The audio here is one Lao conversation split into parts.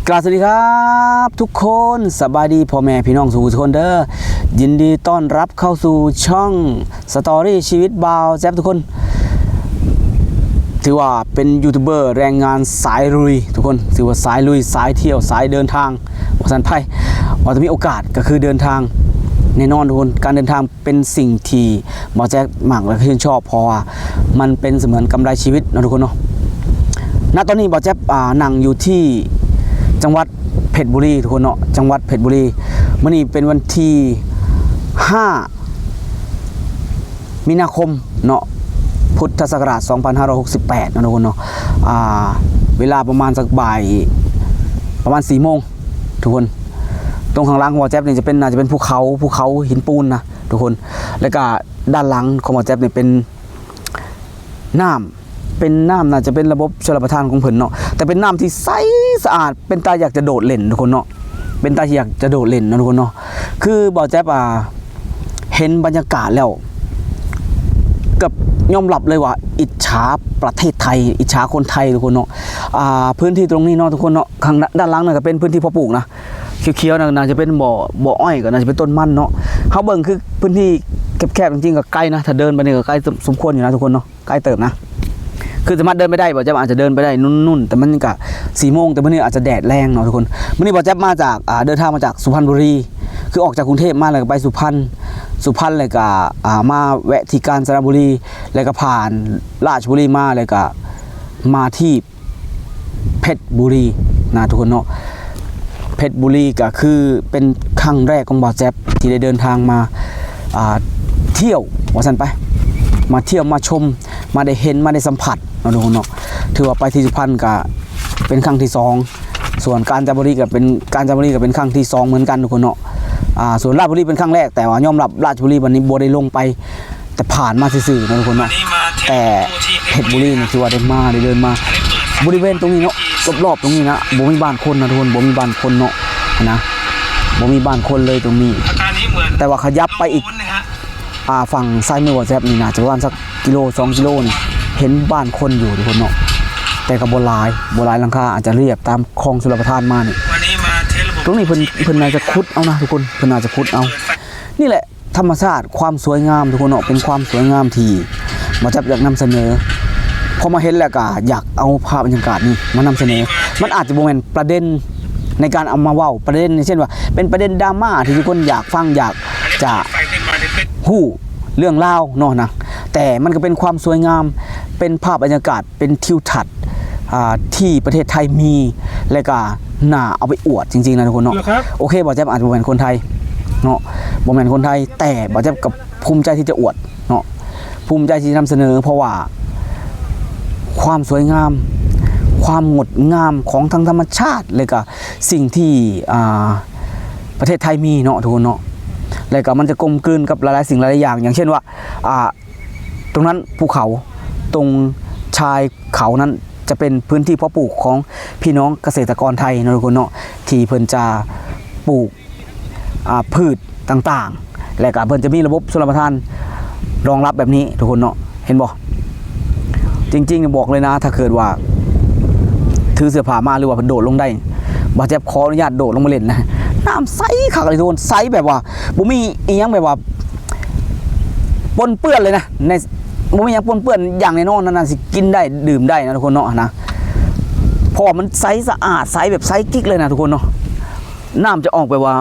กราบสวัสดีครับทุกคน สบายดีพ่อแม่พี่น้องสู่ทุกคนเด้อ ยินดีต้อนรับเข้าสู่ช่องสตอรี่ชีวิตบ่าวแจ๊บทุกคน ถือว่าเป็นยูทูบเบอร์แรงงานสายลุยทุกคน ถือว่าสายลุย สายเที่ยว สายเดินทาง ว่าซั่นไป ว่าถ้ามีโอกาสก็คือเดินทาง แน่นอนทุกคน การเดินทาง เป็นสิ่งที่บ่าวแจ๊บมักและชื่นชอบ เพราะว่ามันเป็นเสมือนกำไรชีวิตเนาะทุกคนเนาะ ณ ตอนนี้บ่าวแจ๊บ อ่า นั่งอยู่ที่จังหวัดเพชรบุรีทุกคนเนาะ จังหวัดเพชรบุรี มื้อนี้เป็นวันที่ห้า มีนาคมเนาะ พุทธศักราชสองพันห้าร้อยหกสิบแปดเนาะทุกคนเนาะ อ่า เวลาประมาณสักบ่าย ประมาณสี่โมงทุกคน ตรงข้างหลังของบ่าวแจ๊บนี่จะเป็น น่าจะเป็นภูเขา ภูเขาหินปูนนะ ทุกคน แล้วก็ด้านหลังของบ่าวแจ๊บนี่เป็นน้ำ เป็นน้ำ น่าจะเป็นระบบชลประทานของเพิ่นเนาะ แต่เป็นน้ำที่ใสสะอาด เป็นตาอยากจะโดดเล่นทุกคนเนาะ เป็นตาอยากจะโดดเล่นเนาะทุกคนเนาะ คือบ่าวแจ๊บ อ่า เห็นบรรยากาศแล้ว ก็ยอมรับเลยว่าอิจฉาประเทศไทย อิจฉาคนไทยทุกคนเนาะ อ่า พื้นที่ตรงนี้เนาะทุกคนเนาะ ข้างด้านหลังนั่นก็เป็นพื้นที่เพาะปลูกนะ เขียวๆ นั่นน่าจะเป็นบ่อ บ่ออ้อย ก็น่าจะเป็นต้นมันเนาะ เฮาเบิ่งคือพื้นที่แคบๆ จริงๆ ก็ไกลนะ ถ้าเดินไปนี่ก็ไกลสม สมควรอยู่นะทุกคนเนาะ ไกลเติบนะ คือสามารถเดินไปได้ บ่าวแจ๊บอาจจะเดินไปได้นุ่นๆ แต่มันก็สี่โมง แต่มื้อนี้อาจจะแดดแรงเนาะทุกคน มื้อนี้บ่าวแจ๊บมาจาก อ่า เดินทางมาจากสุพรรณบุรี คือออกจากกรุงเทพฯมาแล้วก็ไปสุพรรณ สุพรรณแล้วก็ อ่า มาแวะที่กาญจนบุรี แล้วก็ผ่านราชบุรีมา แล้วก็มาที่ เพชรบุรีนะทุกคนเนาะ เพชรบุรีก็คือเป็นครั้งแรกของบ่าวแจ๊บที่ได้เดินทางมา อ่า เที่ยว ว่าซั่นไป มาเที่ยว มาชม มาได้เห็น มาได้สัมผัสเนาะทุกคนเนาะ ถือว่าไปที่สุพรรณก็เป็นครั้งที่สอง ส่วนกาญจนบุรีก็เป็น กาญจนบุรีก็เป็นครั้งที่สองเหมือนกันทุกคนเนาะ อ่า ส่วนราชบุรีเป็นครั้งแรก แต่ว่ายอมรับราชบุรีวันนี้บ่ได้ลงไป แต่ผ่านมาซื่อๆ นะทุกคนเนาะ แต่เพชรบุรีนี่ถือว่าได้มา ได้เดินมา บริเวณตรงนี้เนาะ รอบๆ ตรงนี้นะ บ่มีบ้านคนนะทุกคน บ่มีบ้านคนเนาะ นะ บ่มีบ้านคนเลยตรงนี้ แต่ว่าขยับไปอีก อ่า ฝั่งซ้ายมือบ่าวแจ๊บนี่น่าจะประมาณสักกิโล สองกิโลนี่ เห็นบ้านคนอยู่ทุกคนเนาะ แต่ก็บ่หลาย บ่หลายหลังคา อาจจะเรียบตามคลองชลประทานมานี่ ตรงนี้เพิ่น เพิ่นน่าจะขุดเอานะทุกคน เพิ่นน่าจะขุดเอา นี่แหละ ธรรมชาติ ความสวยงามทุกคนเนาะ เป็นความสวยงามที่บ่าวแจ๊บอยากนำเสนอ พอมาเห็นแล้วก็อยากเอาภาพบรรยากาศนี้มานำเสนอ มันอาจจะบ่แม่นประเด็นในการเอามาเว้า ประเด็นอย่างเช่นว่าเป็นประเด็นดราม่าที่ทุกคนอยากฟัง อยากจะฮู้เรื่องราวเนาะนะ แต่มันก็เป็นความสวยงาม เป็นภาพบรรยากาศ เป็นทิวทัศน์ อ่า ที่ประเทศไทยมี และก็น่าเอาไปอวดจริงๆ นะทุกคนเนาะ เหรอครับ โอเค บ่าวแจ๊บอาจจะบ่แม่นคนไทยเนาะ บ่แม่นคนไทย แต่บ่าวแจ๊บก็ภูมิใจที่จะอวดเนาะ ภูมิใจที่จะนำเสนอ เพราะว่าความสวยงาม ความงดงามของทั้งธรรมชาติ และก็สิ่งที่ อ่า ประเทศไทยมีเนาะทุกคนเนาะ และก็มันจะกลมกลืนกับหลายๆ สิ่งหลายๆ อย่าง อย่างเช่นว่า อ่า ตรงนั้นภูเขา ตรงชายเขานั้นจะเป็นพื้นที่เพาะปลูกของพี่น้องเกษตรกรไทยเนาะทุกคนเนาะ ที่เพิ่นจะปลูก อ่า พืชต่างๆ และก็เพิ่นจะมีระบบชลประทานรองรับแบบนี้ทุกคนเนาะ เห็นบ่ จริงๆ บอกเลยนะ ถ้าเกิดว่าถือเสื้อผ้ามาหรือว่าโดดลงได้ บ่าวแจ๊บขออนุญาตโดดลงมาเล่นนะ น้ำใสคักเลยทุกคน ใสแบบว่าบ่มีอีหยังแบบว่า ปนเปื้อนเลยนะ ใน บ่มีหยังปนเปื้อนอย่างแน่นอนนะ น่าสิกินได้ดื่มได้นะทุกคนเนาะนะ เพราะว่ามันใสสะอาด ใสแบบใสกิ๊กเลยนะทุกคนเนาะ น้ำจะออกแบบว่า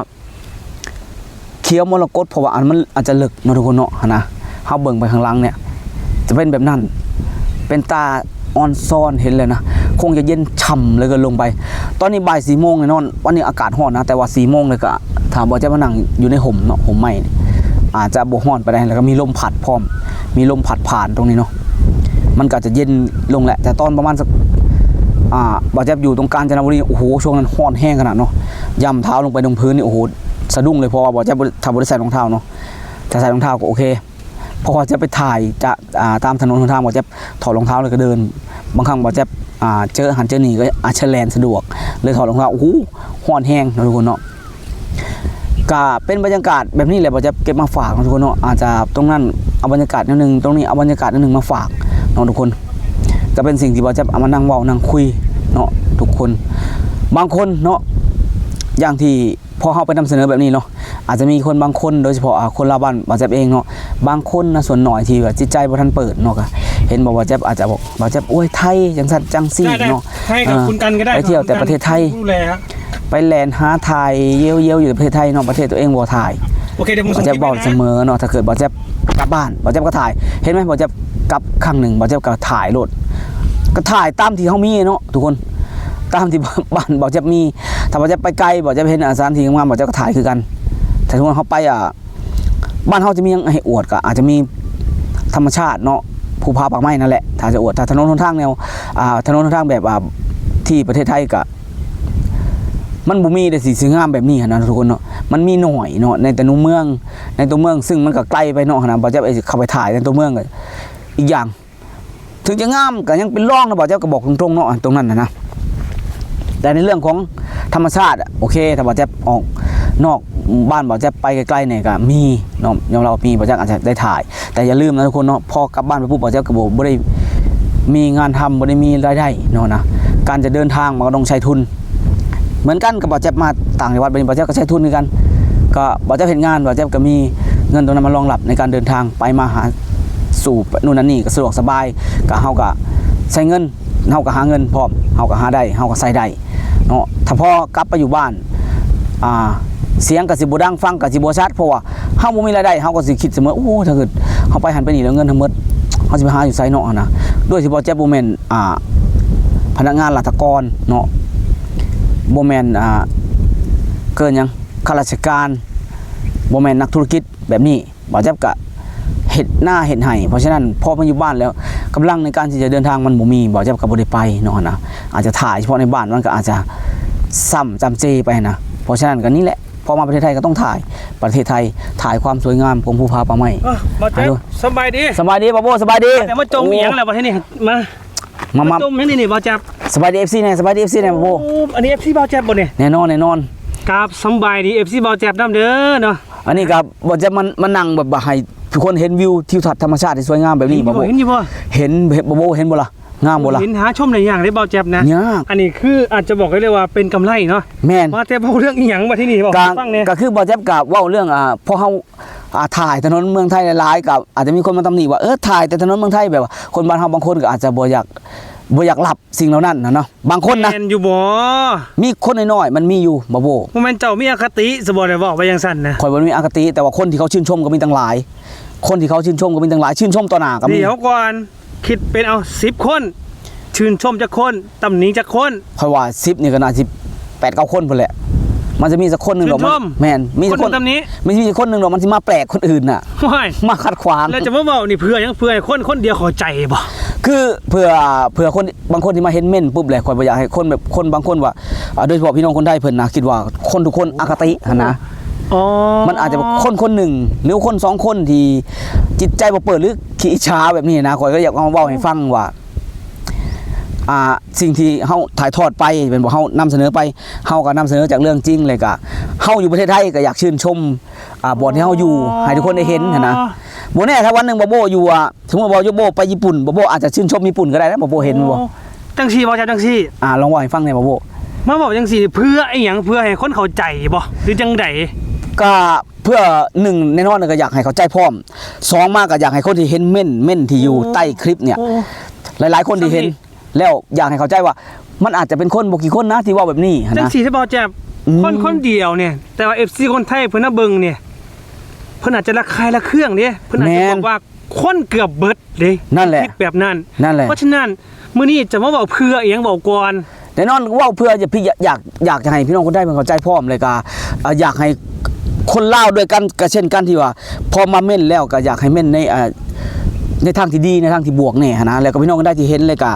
เขียวมรกต เพราะว่าอันมันอาจจะเลิกเนาะทุกคนเนาะนะ เฮาเบิ่งไปข้างหลังเนี่ย จะเป็นแบบนั้น เป็นตา ออนซอน เห็นแล้วนะ คงจะเย็นฉ่ำเลยก็ลงไป ตอนนี้บ่ายสี่โมงแน่นอน วันนี้อากาศร้อนนะ แต่ว่าสี่โมงเลยก็ ถ้าบ่าวแจ๊บมานั่งอยู่ในฮ่มเนาะ ฮ่มไม้นี่ อาจจะบ่ร้อนปานใด แล้วก็มีลมพัดพร้อม มีลมพัดผ่านตรงนี้เนาะ มันก็จะเย็นลงแหละ แต่ตอนประมาณสัก อ่า บ่าวแจ๊บอยู่ตรงกาญจนบุรี โอ้โห ช่วงนั้นร้อนแฮงขนาดเนาะ ย่ำเท้าลงไปตรงพื้นนี่ โอ้โห สะดุ้งเลย เพราะว่าบ่าวแจ๊บบ่ ถ้าบ่ได้ใส่รองเท้าเนาะ ถ้าใส่รองเท้าก็โอเค เพราะว่าจะไปถ่ายจะ อ่า ตามถนนหนทาง บ่าวแจ๊บถอดรองเท้าแล้วก็เดิน บางครั้งบ่าวแจ๊บ อ่า เจอหั้นเจอนี่ก็อาจจะแล่นสะดวก เลยถอดรองเท้า โอ้โห ร้อนแฮงเนาะทุกคนเนาะ ก็เป็นบรรยากาศแบบนี้แหละ บ่าวแจ๊บเก็บมาฝากเนาะทุกคนเนาะ อาจจะตรงนั้นเอาบรรยากาศแนวหนึ่ง ตรงนี้เอาบรรยากาศแนวหนึ่งมาฝากเนาะทุกคน ก็เป็นสิ่งที่บ่าวแจ๊บเอามานั่งเว้านั่งคุยเนาะทุกคน ບາງຄົນເນາະ ຢ່າງທີ່ ພໍເຮົາໄປນຳສະເໜີແບບນີ້ເນາະ ອາດຈະມີຄົນບາງຄົນ ໂດຍສະເພາະ ອາ ຄົນລາວບ້ານບ່າວແຈັບເອງເນາະ ບາງຄົນນະ ສ່ວນໜ້ອຍທີ່ວ່າຈິດໃຈບໍ່ທັນເປີດເນາະ ກະເຫັນບໍ່ ບ່າວແຈັບອາດຈະບອກ ບ່າວແຈັບ ໂອ້ຍ ໄທຈັ່ງຊັ້ນຈັ່ງຊີ້ເນາະ ໄທກັບ ເອີ ຄຸນກັນກໍໄດ້ ໄປທ່ຽວແຕ່ປະເທດໄທ ໄປແລ່ນຫາຖ່າຍເຢ່ຽວໆຢູ່ປະເທດໄທເນາະ ປະເທດຕົວເອງບໍ່ຖ່າຍ ໂອເຄ ດຽວ ບ່າວແຈັບເວົ້າສະເໝີເນາະ ຖ້າເກີດບ່າວແຈັບກັບບ້ານ ບ່າວແຈັບກໍຖ່າຍ ເຫັນໄໝ ບ່າວແຈັບກັບຄັ້ງໜຶ່ງ ບ່າວແຈັບກໍຖ່າຍໂລດ ກໍຖ່າຍຕາມທີ່ເຮົາມີເນາະທຸກຄົນ ຕາມທີ່ບ້ານບ່າວແຈັບມີ ຖ້າບ່າວແຈັບໄປໄກ ບ່າວແຈັບເຫັນ ອາ ສະຖານທີ່ງາມ ບ່າວແຈັບກໍຖ່າຍຄືກັນ ຖ້າສົມມຸດເຮົາໄປ ອາ ບ້ານເຮົາຈະມີຫຍັງໃຫ້ອວດ ກໍອາດຈະມີທຳມະຊາດເນາະ ພູຜາປ່າໄມ້ນັ້ນແຫຼະ ຖ້າຈະອວດ ຖ້າຖະໜົນຫົນທາງແນວ ອາ ຖະໜົນຫົນທາງແບບ ອາ ທີ່ປະເທດໄທກໍ ມັນບໍ່ມີໄດ້ຊິສວຍງາມແບບນີ້ຫັ້ນນະທຸກຄົນເນາະ ມັນມີໜ້ອຍເນາະ ໃນແຕ່ໃນເມືອງ ໃນຕົວເມືອງ ຊຶ່ງມັນກໍໄກໄປເນາະຫັ້ນນະ ບ່າວແຈັບເອງຊິເຂົ້າໄປຖ່າຍໃນຕົວເມືອງ ອີກຢ່າງ ເຖິງຈະງາມກໍຍັງເປັນລອງນະ ບ່າວແຈັບກໍບອກຕົງໆເນາະ ຕົງນັ້ນນະ ແຕ່ໃນເລື່ອງຂອງທຳມະຊາດ ໂອເຄ ຖ້າບ່າວແຈັບອອກນອກບ້ານ ບ່າວແຈັບໄປໄກໆນີ້ກໍມີເນາະ ຍອມຮັບວ່າມີ ບ່າວແຈັບອາດຈະໄດ້ຖ່າຍ ແຕ່ຢ່າລືມນະທຸກຄົນເນາະ ພໍກັບບ້ານໄປປຸບ ບ່າວແຈັບກໍບໍ່ ບໍ່ໄດ້ມີງານທຳ ບໍ່ໄດ້ມີລາຍໄດ້ເນາະນະ ການຈະເດີນທາງມັນກໍຕ້ອງໃຊ້ທຶນ ເໝືອນກັນກັບບ່າວແຈັບມາຕ່າງຈັງຫວັດ ບາດນີ້ບ່າວແຈັບກໍໃຊ້ທຶນຄືກັນ ກໍບ່າວແຈັບເຮັດງານ ບ່າວແຈັບກໍມີເງິນຕົງນັ້ນມາລອງຮັບໃນການເດີນທາງໄປມາຫາສູ່ ໂນ່ນນັ້ນນີ້ ກໍສະດວກສະບາຍ ກໍເຮົາກໍໃຊ້ເງິນ ເຮົາກໍຫາເງິນພ້ອມ ເຮົາກໍຫາໄດ້ ເຮົາກໍໃຊ້ໄດ້ເນາະ ຖ້າພໍກັບໄປຢູ່ບ້ານ ອາ ສຽງກໍຊິບໍ່ດັງ ຟັງກໍຊິບໍ່ຊັດ ເພາະວ່າເຮົາບໍ່ມີລາຍໄດ້ ເຮົາກໍຊິຄິດສະເໝີ ໂອ້ ຖ້າເກີດເຮົາໄປຫັ້ນໄປນີ້ແລ້ວເງິນທັງໝົດ ເຮົາຊິໄປຫາຢູ່ໃສເນາະຫັ້ນນະ ໂດຍທີ່ບ່າວແຈັບບໍ່ແມ່ນ ອາ ພະນັກງານລັດຖະກອນເນາະ ບໍ່ແມ່ນ ອາ ເອີ້ນຫຍັງ ຂ້າລາຊະການ ບໍ່ແມ່ນນັກທຸລະກິດແບບນີ້ ບ່າວແຈັບກະເຮັດນາເຮັດໄຮ່ ເພາະສະນັ້ນ ພໍມາຢູ່ບ້ານແລ້ວ ກຳລັງໃນການທີ່ຈະເດີນທາງມັນບໍ່ມີ ບ່າວແຈັບກະບໍ່ໄດ້ໄປເນາະຫັ້ນນະ ອາດຈະຖ່າຍສະເພາະໃນບ້ານ ມັນກະອາດຈະຊ້ຳຈຳເຈໄປຫັ້ນນະ ເພາະສະນັ້ນກະນີ້ແຫຼະ ພໍມາປະເທດໄທກໍຕ້ອງຖ່າຍປະເທດໄທ ຖ່າຍຄວາມສວຍງາມຂອງພູຜາປ່າໄມ້ ເອີ ບ່າວແຈັບ ສະບາຍດີ ສະບາຍດີບ່າວໂບ້ ສະບາຍດີ ແຕ່ມາຈົ່ມອີ່ຫຍັງແລ້ວບັດທີນີ້ ມາ ມາ ມາ ມາຈົ່ມຫຍັງນີ້ ນີ້ບ່າວແຈັບ ສະບາຍດີ ເອັຟຊີ ແດ່ ສະບາຍດີ ເອັຟຊີ ແດ່ ໂອ້ ອັນນີ້ ເອັຟຊີ ບ່າວແຈັບບໍ່ນີ້ ແນ່ນອນ ແນ່ນອນ ກາບສະບາຍດີ ເອັຟຊີ ບ່າວແຈັບນຳເດີເນາະ ອັນນີ້ກໍບ່າວແຈັບມາ ມານັ່ງແບບວ່າໃຫ້ທຸກຄົນເຫັນວິວທິວທັດທຳມະຊາດທີ່ສວຍງາມແບບນີ້ ເຫັນຢູ່ບໍ່ ບໍ່ໂບ້ ເຫັນຢູ່ບໍ່ ເຫັນບໍ່ ເຫັນບໍ່ລະ ງາມບໍ່ລະ ເຫັນຫາຊົມໄດ້ຍາກເດ້ບ່າວແຈັບນະ ຍາກ ອັນນີ້ຄືອາດຈະບອກໄດ້ເລີຍວ່າເປັນກຳໄລເນາະ ແມ່ນ ວ່າແຕ່ເວົ້າເລື່ອງອີ່ຫຍັງບັດທີນີ້ ເວົ້າໃຫ້ຟັງແດ່ ກໍຄືບ່າວແຈັບກໍເວົ້າເລື່ອງ ອາ ພວກເຮົາ ອາ ຖ່າຍຖະໜົນເມືອງໄທຫຼາຍໆ ກໍອາດຈະມີຄົນມາຕຳໜິວ່າ ເອີ ຖ່າຍແຕ່ຖະໜົນເມືອງໄທ ແບບວ່າຄົນບ້ານເຮົາບາງຄົນກໍອາດຈະບໍ່ຢາກ ບໍ່ຢາກຮັບສິ່ງເຫຼົ່ານັ້ນນະເນາະ ບາງຄົນນະ ແມ່ນຢູ່ບໍ່ ມີຄົນນ້ອຍໆ ມັນມີຢູ່ ບ່າວໂບ້ ບໍ່ແມ່ນເຈົ້າມີອະຄະຕິຊະບໍ່ ໄດ້ເວົ້າໄປຈັ່ງຊັ້ນນະ ຂ້ອຍບໍ່ໄດ້ມີອະຄະຕິ ແຕ່ວ່າຄົນທີ່ເຂົາຊື່ນຊົມກໍມີຕັ້ງຫຼາຍ ຄົນທີ່ເຂົາຊື່ນຊົມກໍມີຕັ້ງຫຼາຍ ຊື່ນຊົມຕໍ່ໜ້າກໍມີ ດຽວກ່ອນ ຄິດເປັນເອົາສິບຄົນ ຊື່ນຊົມຈັກຄົນ ຕຳໜິຈັກຄົນ ຂ້ອຍວ່າສິບນີ້ກໍໜ້າຊິແປດເກົ້າຄົນພຸ້ນແຫຼະ ມັນຈະມີສັກຄົນໜຶ່ງດອກ ຊື່ນຊົມ ແມ່ນ ມີສັກຄົນ ຄົນໜຶ່ງຕຳໜິ ມີ ມີຄົນໜຶ່ງດອກ ມັນຊິມາແປກຄົນອື່ນນະ ໂອ້ຍ ມາຂັດຂວາງ ແລ້ວຈະມາເວົ້ານີ້ເພື່ອຫຍັງ ເພື່ອໃຫ້ຄົນ ຄົນດຽວເຂົ້າໃຈບໍ່ ຄືເພື່ອ ເພື່ອຄົນ ບາງຄົນທີ່ມາເຫັນເມັ້ນປຸບແຫຼະ ຂ້ອຍບໍ່ຢາກໃຫ້ຄົນແບບ ຄົນບາງຄົນວ່າ ອາ ໂດຍສະເພາະພີ່ນ້ອງຄົນໄທເພິ່ນນະ ຄິດວ່າຄົນທຸກຄົນອະຄະຕິຫັ້ນນະ ອໍ ມັນອາດຈະຄົນຄົນໜຶ່ງ ຫຼືຄົນສອງຄົນທີ່ຈິດໃຈບໍ່ເປີດ ຫຼືຂີ້ອິດສາແບບນີ້ນະ ຂ້ອຍກໍຢາກເອົາມາເວົ້າໃຫ້ຟັງວ່າ ອ່າ ສິ່ງທີ່ເຮົາຖ່າຍທອດໄປແມ່ນບໍ່ ເຮົານຳສະເໜີໄປ ເຮົາກໍນຳສະເໜີຈາກເລື່ອງຈິງ ແລ້ວກໍເຮົາຢູ່ປະເທດໄທກໍຢາກຊື່ນຊົມ ອ່າ ບ່ອນທີ່ເຮົາຢູ່ ໃຫ້ທຸກຄົນໄດ້ເຫັນຫັ້ນນະ ບໍ່ແນ່ຖ້າວັນໜຶ່ງບ່າວໂບ້ຢູ່ ອ່າ ສົມມຸດວ່າບ່າວໂບ້ໄປຍີ່ປຸ່ນ ບ່າວໂບ້ອາດຈະຊື່ນຊົມຍີ່ປຸ່ນກໍໄດ້ນະ ບ່າວໂບ້ເຫັນບໍ່ ອໍ ຈັ່ງຊີ້ບໍ່ ຈັກຈັ່ງຊີ້ ອ່າ ລອງເວົ້າໃຫ້ຟັງແດ່ບ່າວໂບ້ ມາເວົ້າຈັ່ງຊີ້ເພື່ອອີ່ຫຍັງ ເພື່ອໃຫ້ຄົນເຂົ້າໃຈບໍ່ ຫຼືຈັ່ງໃດ ກໍ ເພື່ອໜຶ່ງແນ່ນອນກໍຢາກໃຫ້ເຂົ້າໃຈພ້ອມ ສອງມາກໍຢາກໃຫ້ຄົນທີ່ເຫັນເມັ້ນ ເມັ້ນທີ່ຢູ່ ໂອ້ ໃຕ້ຄລິບເນີ້ຍ ໂອ້ ຫຼາຍໆຄົນທີ່ເຫັນ ສ່ຳນີ້ ແລ້ວຢາກໃຫ້ເຂົ້າໃຈວ່າ ມັນອາດຈະເປັນຄົນບໍ່ກີ່ຄົນນະທີ່ເວົ້າແບບນີ້ຫັ້ນນະ ຈັ່ງຊີ້ເດ້ບ່າວແຈັບ ອືມ ຄົນຄົນດຽວນີ້ ແຕ່ວ່າເອັຟຊີຄົນໄທເພິ່ນນະເບິ່ງນີ້ ເພິ່ນອາດຈະລະຄາຍລະເຄືອງເດ້ ເພິ່ນອາດຈະບອກວ່າ ແມ່ນ ຄົນເກືອບເບິດເດ້ ນັ້ນແຫຼະ ຄິດແບບນັ້ນ ນັ້ນແຫຼະ ເພາະສະນັ້ນ ມື້ນີ້ຈະມາເວົ້າເພື່ອອີ່ຫຍັງ ເວົ້າກ່ອນ ແນ່ນອນເວົ້າເພື່ອຢາກ ຢາກ ຢາກ ຢາກໃຫ້ພີ່ນ້ອງຄົນໄທເພິ່ນເຂົ້າໃຈພ້ອມ ແລ້ວກໍ ເອີ ຢາກໃຫ້ຄົນລາວດ້ວຍກັນກໍເຊັ່ນກັນ ທີ່ວ່າພໍມາເມັ້ນແລ້ວກໍຢາກໃຫ້ເມັ້ນໃນ ເອີ ໃນທາງທີ່ດີ ໃນທາງທີ່ບວກແດ່ຫັ້ນນະ ແລ້ວກໍພີ່ນ້ອງຄົນໃດທີ່ເຫັນ ແລ້ວກໍ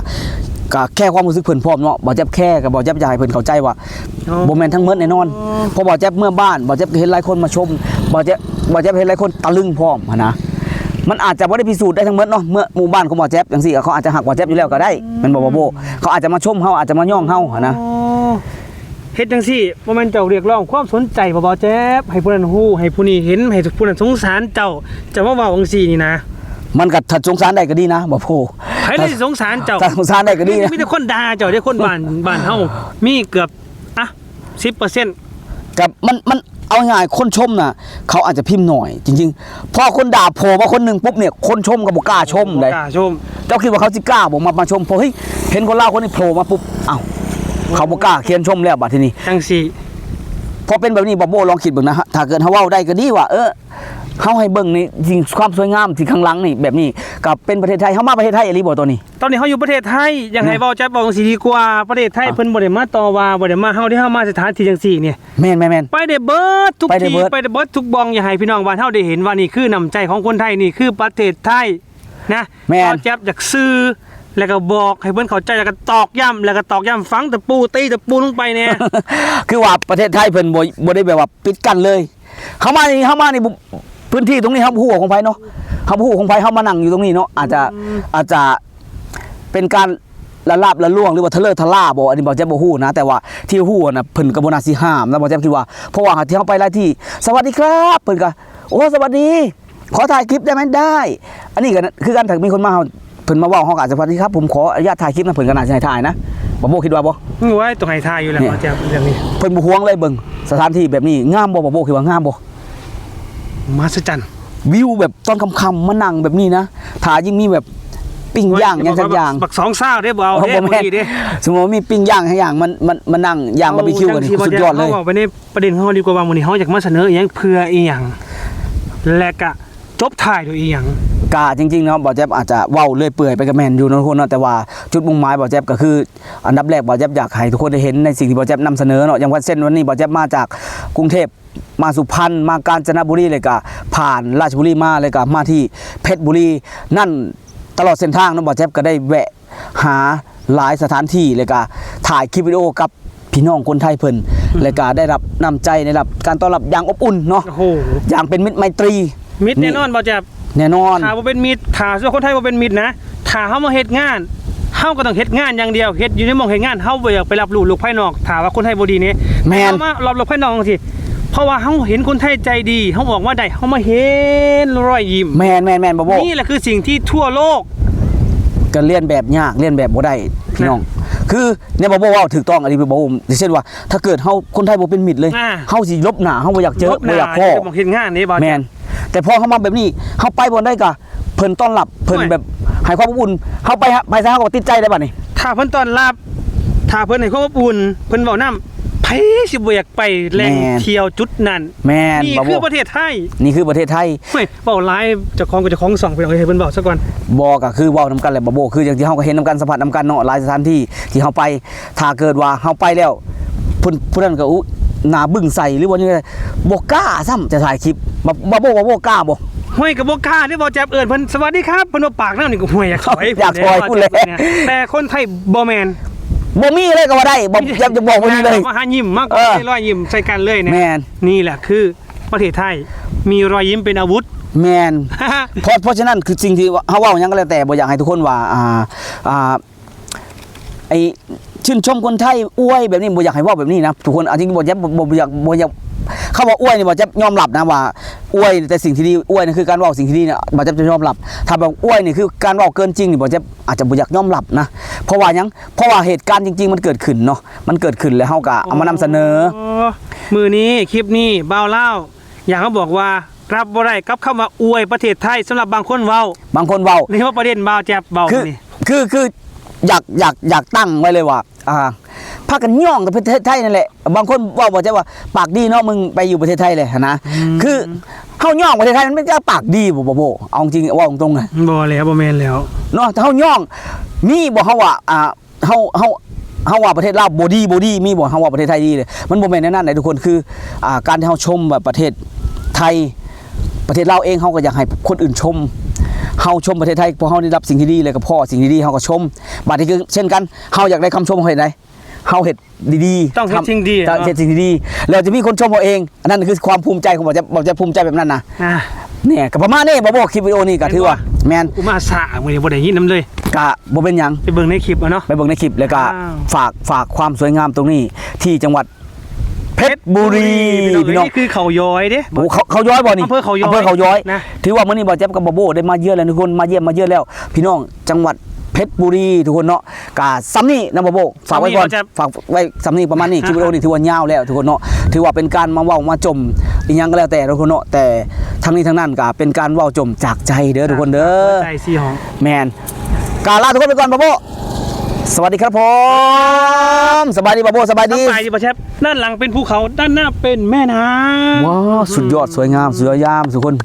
ກໍແຄຄວາມຮູ້ສຶກເພິ່ນພ້ອມເນາະ ບ່າວແຈັບແຄ ກໍບ່າວແຈັບຢາກໃຫ້ເພິ່ນເຂົ້າໃຈວ່າ ອໍ ບໍ່ແມ່ນທັງໝົດແນ່ນອນ ອໍ ເພາະບ່າວແຈັບເມືອບ້ານ ບ່າວແຈັບກໍເຫັນຫຼາຍຄົນມາຊົມ ບ່າວແຈັບ ບ່າວແຈັບເຫັນຫຼາຍຄົນຕະລຶງພ້ອມຫັ້ນນະ ມັນອາດຈະບໍ່ໄດ້ພິສູດໄດ້ທັງໝົດເນາະ ເມືອໝູ່ບ້ານຂອງບ່າວແຈັບຈັ່ງຊີ້ ເຂົາອາດຈະຮັກບ່າວແຈັບຢູ່ແລ້ວກໍໄດ້ ແມ່ນບໍ່ບ່າວໂບ້ ເຂົາອາດຈະມາຊົມເຮົາ ອາດຈະມາຍ້ອງເຮົາຫັ້ນນະ ອໍ ເຮັດຈັ່ງຊີ້ ບໍ່ແມ່ນເຈົ້າຮຽກຮ້ອງຄວາມສົນໃຈບໍ່ ບ່າວແຈັບ ໃຫ້ຜູ້ນັ້ນຮູ້ ໃຫ້ຜູ້ນີ້ເຫັນ ໃຫ້ຜູ້ນັ້ນສົງສານເຈົ້າ ເຈົ້າມາເວົ້າຈັ່ງຊີ້ນີ້ນະ ມັນກໍ ຖ້າສົງສານໄດ້ກໍດີນະ ບ່າວໂບ້ ໃຜເລີຍສົງສານເຈົ້າ ຖ້າສົງສານໄດ້ກໍດີນະ ມີແຕ່ຄົນດ່າເຈົ້າເດ້ ຄົນບ້ານ ບ້ານເຮົາມີເກືອບ ສິບເປີເຊັນ ກັບມັນ ມັນ ເອົາງ່າຍໆ ຄົນຊົມນະ ເຂົາອາດຈະພິມໜ້ອຍ ຈິງໆ ພໍຄົນດ່າໂຜມາຄົນໜຶ່ງປຸບນີ້ ຄົນຊົມກໍບໍ່ກ້າຊົມໃດ໋ ບໍ່ກ້າຊົມ. ເຈົ້າຄິດວ່າເຂົາຊິກ້າບໍ່ມາ ມາຊົມ? ພໍເຮີ້ຍ ເຫັນຄົນລາວຄົນນີ້ໂຜມາປຸບ ອ້າວ ເຂົາບໍ່ກ້າຂຽນຊົມແລ້ວບາດທີນີ້ ຈັ່ງຊີ້. ພໍເປັນແບບນີ້ ບ່າວໂບ້ລອງຄິດເບິ່ງນະ ຖ້າເກີດເຮົາເວົ້າໄດ້ກໍດີວ່າ ເອີ ເຮົາໃຫ້ເບິ່ງໃນສິ່ງ ຄວາມສວຍງາມທີ່ຂ້າງຫຼັງນີ້ ແບບນີ້ກໍເປັນປະເທດໄທ. ເຮົາມາປະເທດໄທອີ່ຫຼີບໍ່ຕອນນີ້? ຕອນນີ້ເຮົາຢູ່ປະເທດໄທ ຢາກໃຫ້ ນະ ເວົ້າ ຈັດເວົ້າຈັ່ງຊີ້ດີກວ່າ ປະເທດໄທ ອ່ະ ເພິ່ນບໍ່ໄດ້ມາຕໍ່ວ່າ ບໍ່ໄດ້ມາ ເຮົາເດ້ ເຮົາມາສະຖານທີ່ຈັ່ງຊີ້ນີ້ ແມ່ນໆໆ ໄປໄດ້ເບິດທຸກ ໄປໄດ້ເບິດ ທີ່ ໄປໄດ້ເບິດທຸກບ່ອນ. ຢາກໃຫ້ພີ່ນ້ອງບ້ານເຮົາໄດ້ເຫັນວ່າ ນີ້ຄືນ້ຳໃຈຂອງຄົນໄທ ນີ້ຄືປະເທດໄທນະ. ແມ່ນ ເຮົາຈັບຢາກສື່ ແລ້ວກໍບອກໃຫ້ເພິ່ນເຂົ້າໃຈ ແລ້ວກໍຕອກຢ້ຳ ແລ້ວກໍຕອກຢ້ຳ ຝັງຕະປູ ຕີຕະປູລົງໄປແດ່. ຄືວ່າປະເທດໄທເພິ່ນບໍ່ ບໍ່ໄດ້ແບບວ່າປິດກັ້ນເລີຍ. ເຮົາມານີ້ ເຮົາມານີ້ ພື້ນທີ່ຕົງນີ້ເຮົາບໍ່ຮູ້ວ່າຂອງໃຜເນາະ ເຮົາບໍ່ຮູ້ຂອງໃຜ ເຮົາມານັ່ງຢູ່ຕົງນີ້ເນາະ ອາດຈະ ອືມ ອາດຈະເປັນການລະລາບລະລວງ ຫຼືວ່າທະເລີທະລາບໍ່ ອັນນີ້ບ່າວແຈັບບໍ່ຮູ້ນະ ແຕ່ວ່າທີ່ຮູ້ນະ ເພິ່ນກໍບໍ່ໜ້າຊິຫ້າມນະ ບ່າວແຈັບຄິດວ່າ. ເພາະວ່າທີ່ເຮົາໄປຫຼາຍທີ່ ສະຫວັດດີຄັບ ເພິ່ນກໍ ໂອ້ ສະຫວັດດີ ຂໍຖ່າຍຄລິບໄດ້ໄໝ? ໄດ້. ອັນນີ້ກໍຄືກັນ ຖ້າມີຄົນມາ ເຮົາ ເພິ່ນມາເວົ້າ ເຮົາກໍອາດຈະ ສະຫວັດດີຄັບ ຜົມຂໍອະນຸຍາດຖ່າຍຄລິບນະ ເພິ່ນກໍໜ້າຊິໃຫ້ຖ່າຍນະ ບ່າວໂບ້ຄິດວ່າບໍ່? ໂອ້ຍ ຕ້ອງໃຫ້ຖ່າຍຢູ່ແລ້ວ ນີ້ ບ່າວແຈັບ ເລື່ອງນີ້ ເພິ່ນບໍ່ຫ່ວງເລີຍ. ເບິ່ງສະຖານທີ່ແບບນີ້ງາມບໍ່? ບ່າວໂບ້ຄິດວ່າງາມບໍ່? ມະຫັດສະຈັນ ວິວແບບຕອນຄ່ຳໆ ມານັ່ງແບບນີ້ນະ ຖ້າຍິ່ງມີແບບປີ້ງຍ່າງຫຍັງສັກຢ່າງ ບັກສອງຊາວເດ້ ບໍ່ເອົາເດ້ ບໍ່ແມ່ນ ມື້ນີ້ເດ້. ສົມມຸດວ່າມີປີ້ງຍ່າງຫຍັງຢ່າງ ມາ ມາ ມານັ່ງຍ່າງບາບີຄິວກັນ ເອົາຈັ່ງຊີ້ ສຸດຍອດເລີຍ. ເຮົາເວົ້າໄປໃນປະເດັນຂອງເຮົາດີກວ່າວ່າ ມື້ນີ້ເຮົາຢາກມາສະເໜີອີ່ຫຍັງ ເພື່ອອີ່ຫຍັງ ແລະກະຈົບທ້າຍດ້ວຍອີ່ຫຍັງ. ກະຈິງໆເນາະ ບ່າວແຈັບອາດຈະເວົ້າເລື້ອຍເປື່ອຍໄປກໍແມ່ນຢູ່ເນາະ ແຕ່ວ່າຈຸດມຸ່ງໝາຍບ່າວແຈັບກໍຄື ອັນດັບແລກ ບ່າວແຈັບຢາກໃຫ້ທຸກຄົນໄດ້ເຫັນໃນສິ່ງທີ່ບ່າວແຈັບນຳສະເໜີເນາະ. ຢ່າງວ່າເຊັ່ນ ວັນນີ້ບ່າວແຈັບມາຈາກກຸງເທບ ມາສຸພັນ ມາການຈະນະບູລີ ແລ້ວກະຜ່ານລາຊະບູລີມາ ແລ້ວກະມາທີ່ເພັດບູລີນັ້ນ ຕະຫຼອດເສັ້ນທາງເນາະ ບ່າວແຈັບກໍໄດ້ແວະຫາຫຼາຍສະຖານທີ່ ແລ້ວກະຖ່າຍຄລິບວິດີໂອກັບພີ່ນ້ອງຄົນໄທເພິ່ນ ອືມ ແລ້ວກະໄດ້ຮັບນ້ຳໃຈ ໄດ້ຮັບການຕ້ອນຮັບຢ່າງອົບອຸ່ນເນາະ ໂອ້ໂຫ ຢ່າງເປັນມິດໄມຕີ. ມິດແນ່ນອນ ບ່າວແຈັບ ແນ່ນອນ. ຖ້າບໍ່ເປັນມິດ ຖ້າສົມມຸດຄົນໄທບໍ່ເປັນມິດນະ ຖ້າເຮົາມາເຮັດງານ ເຮົາກໍຕ້ອງເຮັດງານຢ່າງດຽວ ເຮັດຢູ່ໃນໝ່ອງເຮັດງານ ເຮົາບໍ່ຢາກໄປຮັບຮູ້ໂລກພາຍນອກ. ຖ້າວ່າຄົນໄທບໍ່ດີນີ້ ແມ່ນ ເຮົາມາຮັບໂລກພາຍນອກຈັ່ງຊີ້ ເພາະວ່າເຮົາເຫັນຄົນໄທໃຈດີ ເຮົາອອກມາໄດ້ ເຮົາມາເຫັນຮອຍຍິ້ມ. ແມ່ນໆໆ ບ່າວໂບ້ ນີ້ແຫຼະຄືສິ່ງທີ່ທົ່ວໂລກ ກໍລຽນແບບຍາກ ລຽນແບບບໍ່ໄດ້ພີ່ນ້ອງ ນະ ຄື ແນວບ່າວໂບ້ເວົ້າຖືກຕ້ອງອີ່ຫຼີ ບ່າວໂບ້ ຢ່າງເຊັ່ນວ່າ ຖ້າເກີດເຮົາ ຄົນໄທບໍ່ເປັນມິດເລີຍ ອ່າ ເຮົາຊິຫຼົບໜ້າ ເຮົາບໍ່ຢາກເຈີ ຫຼົບໜ້າ ບໍ່ຢາກພໍ້ ຈະບໍ່ເຮັດງານນີ້ ບ່າວແມ່ນ. ແຕ່ພໍເຮົາມາແບບນີ້ ເຮົາໄປບ່ອນໃດກໍເພິ່ນຕ້ອນຮັບ ເພິ່ນ ໂອ້ຍ ແບບໃຫ້ຄວາມອົບອຸ່ນ ເຮົາໄປ ໄປໃສເຮົາກໍຕິດໃຈໄດ້ບັດນີ້ ຖ້າເພິ່ນຕ້ອນຮັບ ຖ້າເພິ່ນໃຫ້ຄວາມອົບອຸ່ນ ເພິ່ນເວົ້ານຳ ໃຜຊິບໍ່ຢາກໄປແຫຼ່ງ ແມ່ນ ທ່ຽວຈຸດນັ້ນ? ແມ່ນ ນີ້ຄືປະເທດໄທ ນີ້ຄືປະເທດໄທ. ໂອ້ຍ ເວົ້າຫຼາຍ ເຈົ້າຂອງກໍເຈົ້າຂອງຊ່ອງ ພີ່ນ້ອງເອີຍ ໃຫ້ເພິ່ນເວົ້າຊະກ່ອນ. ບໍ່ ກໍຄືເວົ້ານຳກັນແຫຼະ ບ່າວໂບ້ ຄືຢ່າງທີ່ເຮົາກໍເຫັນນຳກັນ ສຳຜັດນຳກັນເນາະ ຫຼາຍສະຖານທີ່ທີ່ເຮົາໄປ ຖ້າເກີດວ່າເຮົາໄປແລ້ວ ເພິ່ນ ຜູ້ນັ້ນກໍ ອຸ ໜ້າບຶ້ງໃສ່ ຫຼືວ່າຍັງໄງ ບໍ່ກ້າຊ້ຳຈະຖ່າຍຄລິບ. ບ່າວ ບ່າວໂບ້ ບ່າວໂບ້ກ້າບໍ່? ຫ້ວຍ ກໍບໍ່ກ້າເດ້ ບ່າວແຈັບ ເອີ້ນເພິ່ນ ສະຫວັດດີຄັບ ເພິ່ນບໍ່ປາກນຳນີ້ ກໍ ຫ້ວຍ ຢາກຖອຍພຸ້ນແຫຼະ ແຕ່ຄົນໄທບໍ່ແມ່ນ ບໍ່ມີເລີຍກໍວ່າໄດ້ ບໍ່ ຢ່າ ຢ່າບອກ ບໍ່ມີເລີຍ ມາຫາຍິ້ມ ມາ ເອີ ໃຫ້ຮອຍຍິ້ມໃສ່ກັນເລີຍນະ. ແມ່ນ ນີ້ແຫຼະຄື ປະເທດໄທມີຮອຍຍິ້ມເປັນອາວຸດ. ແມ່ນ ເພາະ ເພາະສະນັ້ນ ຄືສິ່ງທີ່ເຮົາເວົ້າຫຍັງກໍແລ້ວແຕ່ ບໍ່ຢາກໃຫ້ທຸກຄົນວ່າ ອ່າ ອ່າ ໄອ້ຊື່ນຊົມຄົນໄທ ອວຍແບບນີ້ ບໍ່ຢາກໃຫ້ເວົ້າແບບນີ້ນະທຸກຄົນ. ເອົາຈິງ ບໍ່ຢາກ ບໍ່ ບໍ່ຢາກ ບໍ່ຢາກ ຄຳວ່າອວຍນີ້ ບໍ່ຢາກຍອມຮັບນະວ່າອວຍແຕ່ສິ່ງທີ່ດີ ອວຍນີ້ຄືການເວົ້າສິ່ງທີ່ດີນະ ບໍ່ຢາກຈະຍອມຮັບ. ຖ້າແບບອວຍນີ້ຄືການເວົ້າເກີນຈິງນີ້ ບໍ່ຢາກ ອາດຈະບໍ່ຢາກຍອມຮັບນະ. ເພາະວ່າຫຍັງ? ເພາະວ່າເຫດການຈິງໆມັນເກີດຂຶ້ນເນາະ ມັນເກີດຂຶ້ນແລ້ວເຮົາກໍເອົາມານຳສະເໜີ. ອໍ ມື້ນີ້ຄລິບນີ້ບ່າວລາວຢາກມາບອກວ່າ ຮັບບໍ່ໄດ້ກັບຄຳວ່າອວຍປະເທດໄທ ສຳລັບບາງຄົນເວົ້າ ບາງຄົນເວົ້າ ນີ້ວ່າປະເດັນບ່າວແຈັບເວົ້າ ຄື ນີ້ ຄື ຄື ຢາກ ຢາກ ຢາກຕັ້ງໄວ້ເລີຍວ່າ ອ່າ ພາກັນຍ້ອງແຕ່ປະເທດໄທນັ້ນແຫຼະ. ບາງຄົນເວົ້າ ບໍ່ໃຊ່ວ່າປາກດີເນາະ ມຶງໄປຢູ່ປະເທດໄທເລີຍຫັ້ນນະ. ອືມ ຄືເຮົາຍ້ອງປະເທດໄທ ມັນເປັນຈະປາກດີບໍ່? ບໍ່ ບໍ່ ເອົາຈິງ ເວົ້າຕົງໆນະ ບໍ່ແລ້ວ ບໍ່ແມ່ນແລ້ວເນາະ. ຖ້າເຮົາຍ້ອງ ມີບໍ່ ເຮົາວ່າ ອ່າ ເຮົາ ເຮົາ ເຮົາວ່າປະເທດລາວບໍ່ດີ ບໍ່ດີ ມີບໍ່? ເຮົາວ່າປະເທດໄທດີເດ້ ມັນບໍ່ແມ່ນແນວນັ້ນເດ້ທຸກຄົນ. ຄື ອ່າ ການທີ່ເຮົາຊົມແບບປະເທດໄທ ປະເທດລາວເອງ ເຮົາກໍຢາກໃຫ້ຄົນອື່ນຊົມ. ເຮົາຊົມປະເທດໄທ ພວກເຮົາໄດ້ຮັບສິ່ງທີ່ດີ ແລ້ວກໍພໍ້ສິ່ງທີ່ດີ ເຮົາກໍຊົມ. ບາດນີ້ຄືເຊັ່ນກັນ ເຮົາຢາກໄດ້ຄຳຊົມ ເຮົາເຮັດໃດ? ເຮົາເຮັດດີໆ ຕ້ອງເຮັດສິ່ງດີ ຕ້ອງເຮັດສິ່ງທີ່ດີ ແລ້ວຈະມີຄົນຊົມເຮົາເອງ. ອັນນັ້ນຄືຄວາມພູມໃຈຂອງບ່າວແຈັບ ບ່າວແຈັບພູມໃຈແບບນັ້ນນະ. ອ່າ ນີ້ກໍປະມານນີ້ ບ່າວໂບ້ ຄລິບວິດີໂອນີ້ກໍຖືວ່າແມ່ນ ອຸມາສາ ມື້ນີ້ບໍ່ໄດ້ຍິນນຳເລີຍ ກໍບໍ່ເປັນຫຍັງ ໄປເບິ່ງໃນຄລິບເອົາເນາະ ໄປເບິ່ງໃນຄລິບ ແລ້ວກໍ ອ່າ ຝາກ ຝາກຄວາມສວຍງາມຕົງນີ້ທີ່ຈັງຫວັດເພັດບູລີ ເພັດບູລີ ພີ່ນ້ອງ. ນີ້ຄືເຂົາຍ້ອຍເດ້ ໂອ້ ເຂົາ ເຂົາຍ້ອຍບໍ່ນີ້? ອຳເພີເຂົາຍ້ອຍ ອຳເພີເຂົາຍ້ອຍນະ. ຖືວ່າມື້ນີ້ບ່າວແຈັບກັບບ່າວໂບ້ໄດ້ມາເຢືອນແລ້ວທຸກຄົນ ມາຢ້ຽມມາເຢືອນແລ້ວ ພີ່ນ້ອງ. ຈັງຫວັດເ ເພັດບຸຣີ ທຸກຄົນເນາະ. ກະສ່ຳນີ້ນະ ບ່າວໂບ້ ຝາກໄວ້ກ່ອນ ສ່ຳນີ້ ບ່າວແຈັບ ຝາກໄວ້ສ່ຳນີ້ປະມານນີ້. ຄລິບວິດີໂອນີ້ຖືວ່າຍາວແລ້ວ ທຸກຄົນເນາະ, ຖືວ່າເປັນການມາເວົ້າມາຈົ່ມອີ່ຫຍັງກໍແລ້ວແຕ່ ທຸກຄົນເນາະ. ແຕ່ທັງນີ້ທັງນັ້ນກໍເປັນການເວົ້າຈົ່ມຈາກໃຈເດີ ທຸກຄົນເດີ. ຫົວໃຈສີ່ຫ້ອງ ແມ່ນ. ກະລາທຸກຄົນໄປກ່ອນ ບ່າວໂບ້ ສະຫວັດດີຄັບຜົມ. ສະບາຍດີ ບ່າວໂບ້ ສະບາຍດີ. ສະບາຍດີ ບ່າວແຈັບ. ດ້ານຫຼັງເປັນພູເຂົາ ດ້ານໜ້າເປັນແມ່ນ້ຳ. ວ້າວ ສຸດຍອດ ສວຍງາມ ສວຍງາມ ທຸກຄົນ.